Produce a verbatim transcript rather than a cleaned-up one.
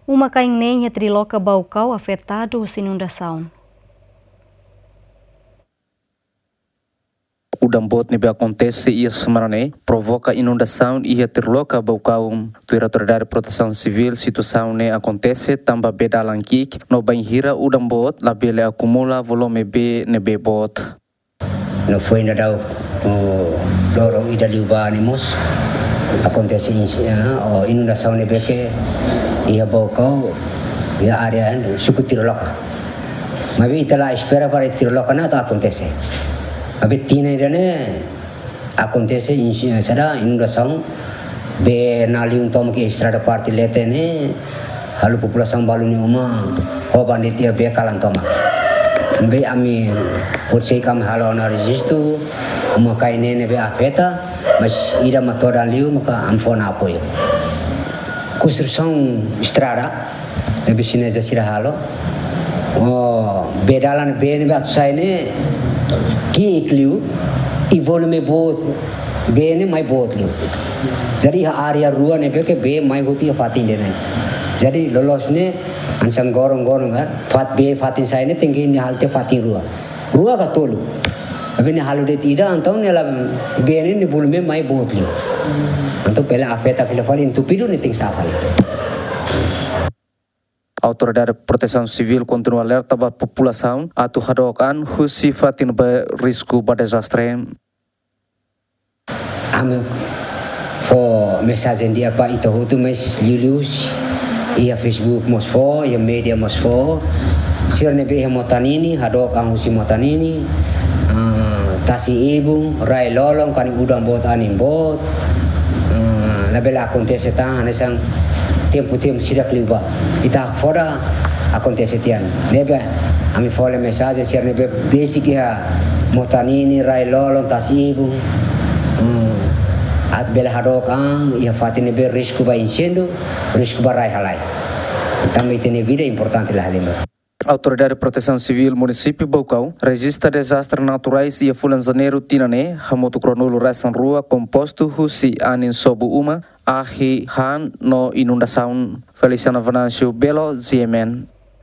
Uma-kain neen iha Triloka Baucau afetadu husi inundasaun. Udan boot ne'ebé akontese iha semana ne'e provoka inundasaun iha Triloka Baucau. Tuir Autoridade Protesaun Sivíl, situasaun ne'e akontese tanba bee-dalan ki'ik no bainhira udan boot labele akumula volume bee ne'ebé boot. No foin daudaun, oh, loron ida liubá ne'e mós akontese ins-, eh, oh, inundasaun ne'ebé ke iha Baucau, iha área suku Triloka. Maibé ita la espera para Triloka ne'e atu akontese. Maibé tinan ida-ne'e akontese ins-, eh, saida, inundasaun, bee na'in-liu tomak iha estrada parte leten ne'e, halo populasaun balu nia uma, ho banditu iha bee kalan tomak. Maibé ami, horiseik ami halo ona rejistu, uma-kain neen ne'ebé afeta, mas ida mak todan liu maka ami fó ona apoiu. Konstrusaun estrada, ne'ebé Xineza sira halo. Oh, bee-dalan bee ne'ebé atu sai ne'e ki'ik liu, i volume boot, bee ne'e mai boot liu. Jadi iha área rua ne'ebé ke bee mai hotu iha fatin ida-ne'e. Jadi loloos ne'e, hanesan gorong-gorong kan, fat-, bee fatin sai ne'e tenke nia halo tiha fatin rua. Rua ka tolu. Maibé nia halo de'it ida, entaun nia la, bee ne'e nia volume mai boot liu. Entaun bele afeta fila fali, entupidu ne'e tenke sa'e fali. Autoridade Protesaun Sivíl kontinua alerta ba populasaun atu hadook an husi fatin ne'ebé risku ba dezastre. Ami fó mensajen di'ak ba ita hotu, mas liuliu iha Facebook mós fó, iha média mós fó. Sira ne'ebé iha mota ninin, hadook an husi mota ninin. Ah, tasi ibun, rai-lolon, ka nia udan boot, anin boot. Ah, labele akontese tan hanesan tempu-tempu sira ke liubá. Ita hakfodak akontese tiha. Ne'ebé ami fó mensajen sira ne'ebé besik iha mota ninin, rai-lolon, tasi ibun. Hmm. Atu bele hadook an iha fatin ne'ebé risku ba insendiu, risku ba rai-halai. Tanba ita-nia vida importante la halimar. Autoridade Protesaun Sivíl Munisípiu Baucau rejista dezastre naturais iha fulan Janeiru tinan ne'e hamutuk ruanulu-resin-rua, kompostu husi anin sobu uma, ahi han no inundasaun. Feliciano Venâncio Belo, G M N.